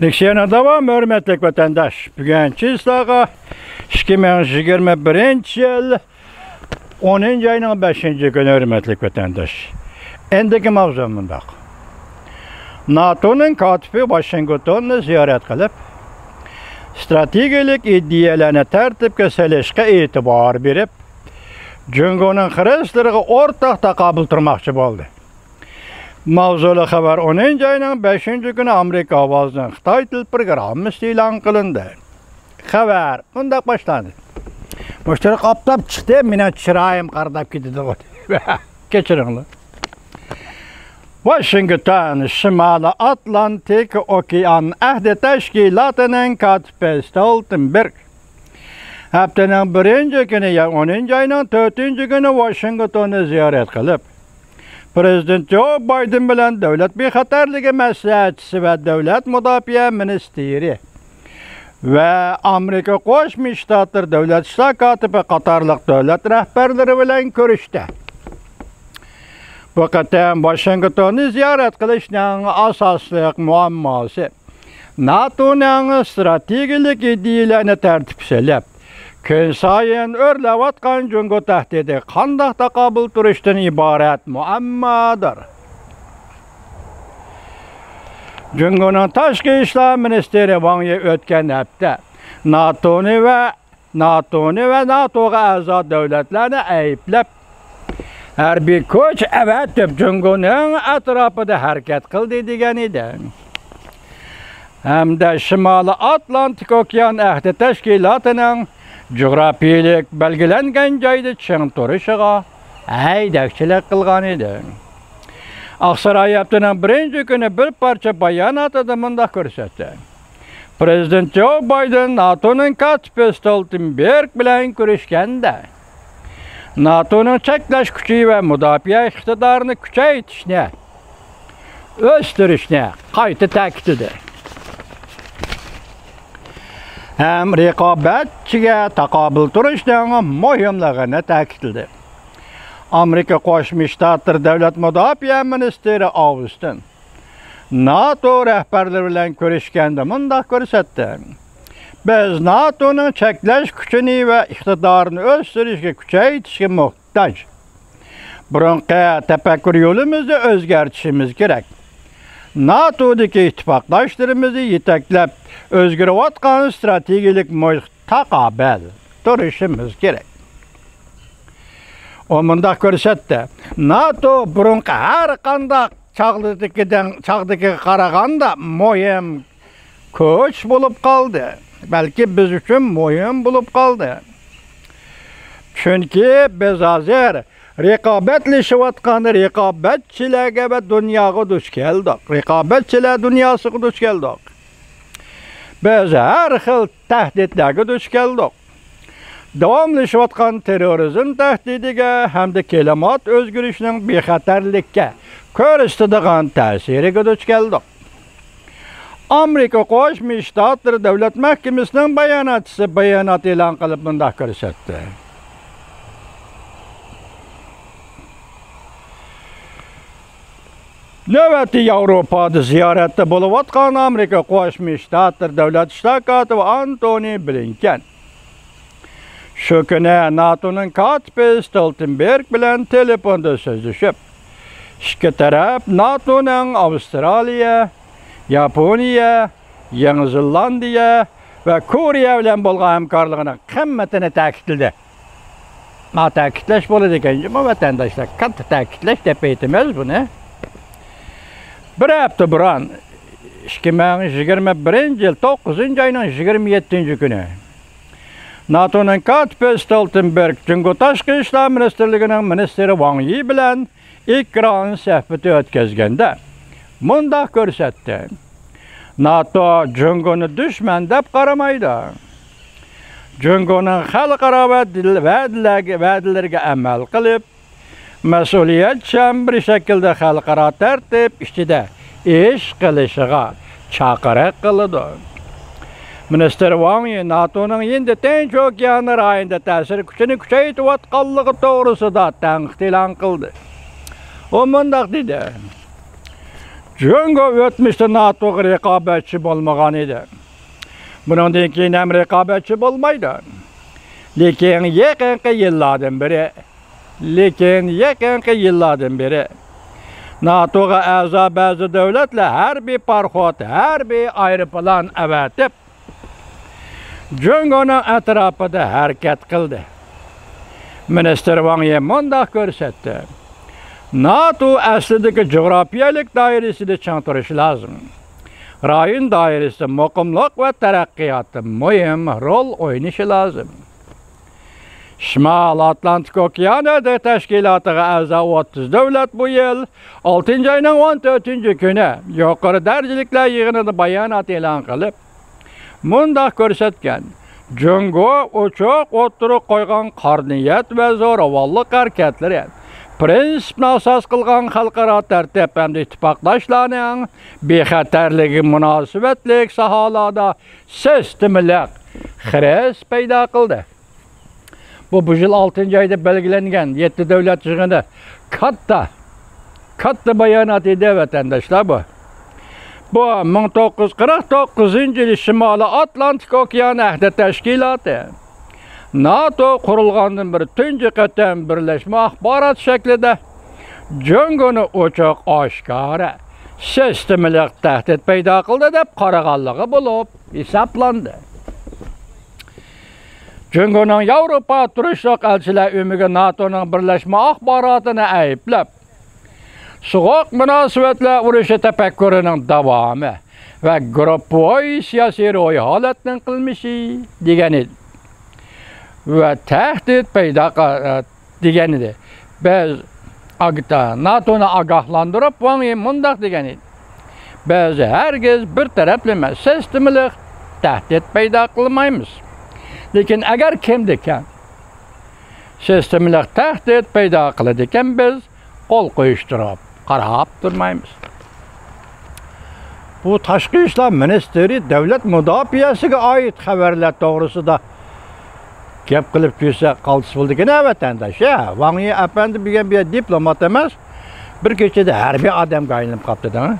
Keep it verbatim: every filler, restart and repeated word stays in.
لېكسىيەنىڭ داۋامى، ھۆرمەتلىك ۋەتەنداش. بۈگۈن چىسلاغا ئىككى مىڭ يىگىرمە بىرىنچى يىل ئونىنچى ئاينىڭ بەشىنچى كۈنى، ھۆرمەتلىك ۋەتەنداش. ئەندىكى ماۋزۇ مۇنداق. ناتونىڭ كاتىپى ۋاشىنگتوننى زىيارەت قىلىپ، ئىستراتېگىيەلىك ئىدىيەلەرنى تەرتىپكە سېلىشقا ئېتىبار بېرىپ، جۇڭگونىڭ خىرىسلىرىغا ئورتاق تاقابىل تۇرماقچى بولدى. ماۋزۇلۇق خەۋەر ئونىنچى ئاينىڭ بەشىنچى كۈنى ئامېرىكا ئاۋازىنىڭ خىتاي تىل پروگراممىسى ئېلان قىلىندى. خەۋەر مۇنداق باشلاندى. مۇشتەرى قاپلاپ چىقتى، مېنىڭ چىرايىم قارىداپ كېتىدىغۇ. كەچۈرۈڭلار. ۋاشىنگتون، شىمالىي ئاتلانتىك ئوكيان ئەھدى تەشكىلاتىنىڭ كاتىپى ستولتېنبېرگ ھەپتىنىڭ بىرىنچى كۈنى، يەنى ئونىنچى ئاينىڭ تۆتىنچى كۈنى ۋاشىنگتوننى زىيارەت قىلىپ، پىرېزىدېنت جو بايدېن بىلەن دۆلەت بىخەتەرلىكى مەسلىھەتچىسى ۋە دۆلەت مۇداپىئە مىنىستىرى ۋە ئامېرىكا قوشما شتاتلىرى دۆلەت ئىشلار كاتىپى قاتارلىق دۆلەت رەھبەرلىرى بىلەن كۆرۈشتى. بۇ قېتىم ۋاشىنگتوننى زىيارەت قىلىشنىڭ ئاساسلىق مۇئەمماسى ناتونىڭ ئىستراتېگىيەلىك ئىدىيەلەرنى تەرتىپكە سېلىپ، كۈنسايىن ئۆرلەۋاتقان جۇڭگو تەھدىتىگە قانداق تاقابىل تۇرۇشتىن ئىبارەت مۇئەممادۇر. جۇڭگونىڭ تاشقى ئىشلار مىنىستىرى ۋاڭ يى ئۆتكەن ھەپتە ناتونى ۋە ناتونى ۋە ناتوغا ئەزا دۆلەتلەرنى ئەيىبلەپ، ھەربىي كۈچ ئەۋەتىپ، جۇڭگونىڭ ئەتراپىدا ھەرىكەت قىلدى دېگەن ئىدى. ھەمدە شىمالىي ئاتلانتىك ئوكيان ئەھدى تەشكىلاتىنىڭ جۇغراپىيەلىك بەلگىلەنگەن جايدا چىڭ تۇرۇشىغا ھەيدەكچىلىك قىلغان ئىدى. ئاقساراي ھەپتىنىڭ بىرىنچى كۈنى بىر پارچە باياناتىدا مۇنداق كۆرسەتتى. پىرېزىدېنت جو بايدېن ناتونىڭ كاتىپى ستولتېنبېرگ بىلەن كۆرۈشكەندە، ناتونىڭ چەكلەش كۈچى ۋە مۇداپىئە ئىقتىدارىنى كۈچەيتىشنى، ئۆستۈرۈشنى قايتا تەكىتلىدى ھەم رىقابەتچىگە تاقابىل تۇرۇشنىڭ مۇھىملىقىنى تەكىتلىدى. ئامېرىكا قوشما شتاتلىرى دۆلەت مۇداپىئە مىنىستىرى ئاۋستىن ناتو رەھبەرلىرى بىلەن كۆرۈشكەندە مۇنداق كۆرسەتتى: بىز ناتونىڭ چەكلەش كۈچىنى ۋە ئىقتىدارىنى ئۆستۈرۈشكە، كۈچەيتىشكە موھتاج. بۇرۇنقى تەپەككۇر يولىمىزنى ئۆزگەرتىشىمىز كېرەك. ناتودىكى ئىتتىپاقداشلىرىمىزنى يېتەكلەپ، ئۆزگىرىۋاتقان ئىستراتېگىيەلىك مۇھىتقا تاقابىل تۇرۇشىمىز كېرەك. ئۇ مۇنداق كۆرسەتتى: ناتو بۇرۇنقى ھەر قانداق چاغدىكىدىن، چاغدىكىگە قارىغاندا مۇھىم كۈچ بولۇپ قالدى. بەلكى بىز ئۈچۈن مۇھىم بولۇپ قالدى. چۈنكى بىز ھازىر رىقابەتلىشىۋاتقان رىقابەتچىلەرگە ۋە دۇنياغا دۇچ كەلدۇق. رىقابەتچىلەر دۇنياسىغا دۇچ كەلدۇق. بىز ھەر خىل تەھدىتلەرگە دۇچ كەلدۇق. داۋاملىشىۋاتقان تېررورىزم تەھدىتىگە ھەمدە كىلىمات ئۆزگىرىشىنىڭ بىخەتەرلىككە كۆرسىتىدىغان تەسىرىگە دۇچ كەلدۇق. ئامېرىكا قوشما شتاتلىرى دۆلەت مەھكىمىسىنىڭ باياناتچىسى بايانات ئېلان قىلىپ مۇنداق كۆرسەتتى: نۆۋەتتە ياۋروپادا زىيارەتتە بولۇۋاتقان ئامېرىكا قوشما شتاتلىرى دۆلەت ئىشلار كاتىپى ئانتونى بلىنكېن شۇ كۈنى ناتونىڭ كاتىپى ستولتېنبېرگ بىلەن تېلېفوندا سۆزلىشىپ، ئىككى تەرەپ ناتونىڭ ئاۋسترالىيە، ياپونىيە، يېڭى زېلاندىيە ۋە كورېيە بىلەن بولغان ھەمكارلىقىنىڭ قىممىتىنى تەكىتلىدى. ما تەكىتلەش بولىدىكەن جۇمۇ ۋەتەنداشلار، كاتتا تەكىتلەش دەپ ئېيتىمىز بۇنى. بىر ھەپتە بۇرۇن، ئىككى مىڭ يىگىرمە بىرىنچى يىل توققۇزىنچى ئاينىڭ يىگىرمە يەتتىنچى كۈنى، ناتونىڭ كاتىپى ستولتېنبېرگ جۇڭگو تاشقى ئىشلار مىنىستىرلىكىنىڭ مىنىستىرى ۋاڭ يى بىلەن ئېكران سۆھبىتى ئۆتكۈزگەندە مۇنداق كۆرسەتتى: ناتو جۇڭگونى دۈشمەن دەپ قارىمايدۇ. جۇڭگونىڭ خەلقئارا ۋە دىل-، ۋەدىلەرگە، ۋەدىلىرىگە ئەمەل قىلىپ، مەسئۇلىيەتچان بىر شەكىلدە خەلقئارا تەرتىپ ئىچىدە ئىش قىلىشىغا چاقىرىق قىلىدۇ. مىنىستىر ۋاڭ يى ناتونىڭ ھىندى تىنچ ئوكيانى رايونىدا تەسىر كۈچىنى كۈچەيتىۋاتقانلىقى توغرىسىدا تەنقىد ئېلان قىلدى. ئۇ مۇنداق دېدى: جۇڭگو ئۆتمۈشتە ناتوغا رىقابەتچى بولمىغان ئىدى. بۇنىڭدىن كېيىن ھەم رىقابەتچى بولمايدۇ. لېكىن يېقىنقى يىللاردىن بېرى، لېكىن يېقىنقى يىللاردىن بېرى ناتوغا ئەزا بەزى دۆلەتلەر ھەربىي پاراخوت، ھەربىي ئايروپىلان ئەۋەتىپ، جۇڭگونىڭ ئەتراپىدا ھەرىكەت قىلدى. مىنىستىر ۋاڭ يى مۇنداق كۆرسەتتى: ناتو ئەسلىدىكى جۇغراپىيەلىك دائىرىسىدە چىڭ تۇرۇشى لازىم. رايون دائىرىسىدە مۇقىملىق ۋە تەرەققىياتتا مۇھىم رول ئوينىشى لازىم. شىمال ئاتلانتىك ئوكيان ئەھدى تەشكىلاتىغا ئەزا ئوتتۇز دۆلەت بۇ يىل ئالتىنچى ئاينىڭ ئون تۆتىنچى كۈنى يۇقىرى دەرىجىلىكلەر يىغىنىدا بايانات ئېلان قىلىپ، مۇنداق كۆرسەتكەن: جۇڭگو ئوچۇق ئوتتۇرىغا قويغان قارا نىيەت ۋە زوراۋانلىق ھەرىكەتلىرى پىرىنسىپنى ئاساس قىلغان خەلقئارا تەرتىپ ھەمدە ئىتتىپاقداشلارنىڭ بىخەتەرلىكىگە مۇناسىۋەتلىك ساھەلەردە سىستېمىلىق خىرىس پەيدا قىلدى. بۇ، بۇ يىل ئالتىنچى ئايدا بەلگىلەنگەن يەتتە دۆلەت يىغىنى كاتتا، كاتتا بايانات ئىدى، ۋەتەنداشلار، بۇ. بۇ مىڭ توققۇز يۈز قىرىق توققۇزىنچى يىلى شىمالىي ئاتلانتىك ئوكيان ئەھدى تەشكىلاتى، ناتو قۇرۇلغاندىن بېرى تۇنجى قېتىم بىرلەشمە ئاخبارات شەكلىدە جۇڭگونى ئوچۇق ئاشكارا سىستېمىلىق تەھدىت پەيدا قىلدى دەپ قارىغانلىقى بولۇپ ھېسابلاندى. جۇڭگونىڭ ياۋروپا تۇرۇشلۇق ئەلچىلەر ئۆمىكى ناتونىڭ بىرلەشمە ئاخباراتىنى ئەيىبلەپ، سوغۇق مۇناسىۋەتلەر ئۇرۇشى تەپەككۇرىنىڭ داۋامى ۋە گۇرۇپپىۋاي سىياسىي روھىي ھالەتنىڭ قىلمىشى دېگەن ئىدى. ۋە تەھدىت پەيدا قىل-، دېگەن ئىدى. بىز ئاگ-، ناتونى ئاگاھلاندۇرۇپ، ۋاڭ يى مۇنداق دېگەن ئىدى: بىز ھەرگىز بىر تەرەپلىمە سىستېمىلىق تەھدىت پەيدا قىلمايمىز. لېكىن ئەگەر كىمدىكىن سىستېمىلىق تەھدىت پەيدا قىلىدىكەن، بىز قول قويۇشتۇرۇپ قاراپ تۇرمايمىز. بۇ تاشقى ئىشلار مىنىستىرى دۆلەت مۇداپىئەسىگە ئائىت خەۋەرلەر توغرىسىدا گەپ قىلىپ كۈلسە قالتىس بولىدىكەن ۋەتەنداش. ھە، ۋاڭ يى ئەپەندى بۈگۈن بۇ يەر دىپلومات ئەمەس، بىر كېچىدە ھەربىي ئادەمگە ئايلىنىپ قاپتۇ دەڭ.